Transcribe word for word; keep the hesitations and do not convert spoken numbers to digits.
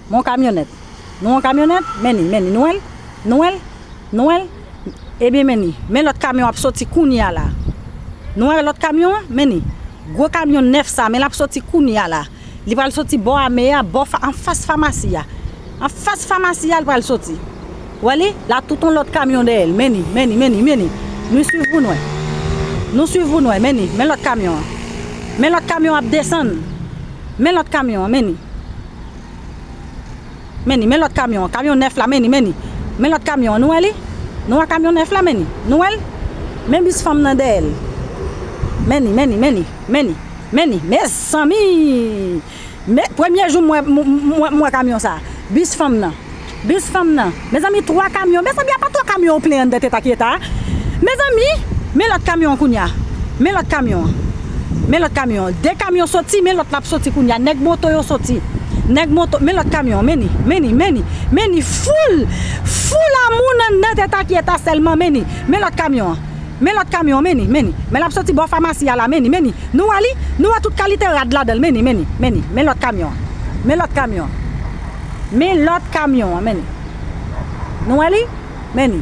Men yon kamyonèt. Nou wè yon kamyonèt? Men li, men li. Nou wè l? Nou wè l? Nou wè l? Ebyen, men li. Men lòt kamyon ap soti kounye a la. Nou wè lòt kamyon an? Men li. Gwo kamyon nèf sa, men l ap soti kounye a la. Li pral soti bò ame a, bò fa, anfas famasi a. Anfas famasi a, li pral soti. Ou wè li? La tout yon lòt kamyon dèyè l. Men li, men li, men li, men li. Nou swiv pou n wè. Nou swiv pou n wè. Men li, men lòt kamyon an. Men lòt kamyon ap desann. Men lòt kamyon an, men li. Men li, men lòt kamyon an. Kamyon nèf la, men li, men li. Men lòt kamyon an, nou wè li? Nou wè kamyon nèf la, men li. Nou wè l? Men bis fanm nan dèyè l. Men li, men li, men li, men li, men li. Mezanmi! Men, premye jou m wè, m, m, m, m wè kamyon sa. Bis fanm nan. Bis fanm nan. Mezanmi, twa kamyon. Mezanmi, apa twa kamyon yo plen anndan tèt ak eta a? Mezanmi, men lòt kamyon an kounye a. Men lòt kamyon an. Men lòt kamyon an. De kamyon soti, men lòt la ap soti kounye a. Nèg moto yo soti. Nèg moto, men lòt kamyon an. Men li, men li, men li, men li. Foul, foul a moun anndan tèt ak eta sèlman, men li. Men lòt kamyon an. Men lòt kamyon an, men li, men li. Men l ap soti bò famasi a la, men li, men li. Nou wè li? Nou wè tout kalite rad ladan l, men li, men li, men li. Men lòt kamyon an. Men lòt kamyon an. Men lòt kamyon an, men li. Nou wè li? Men li.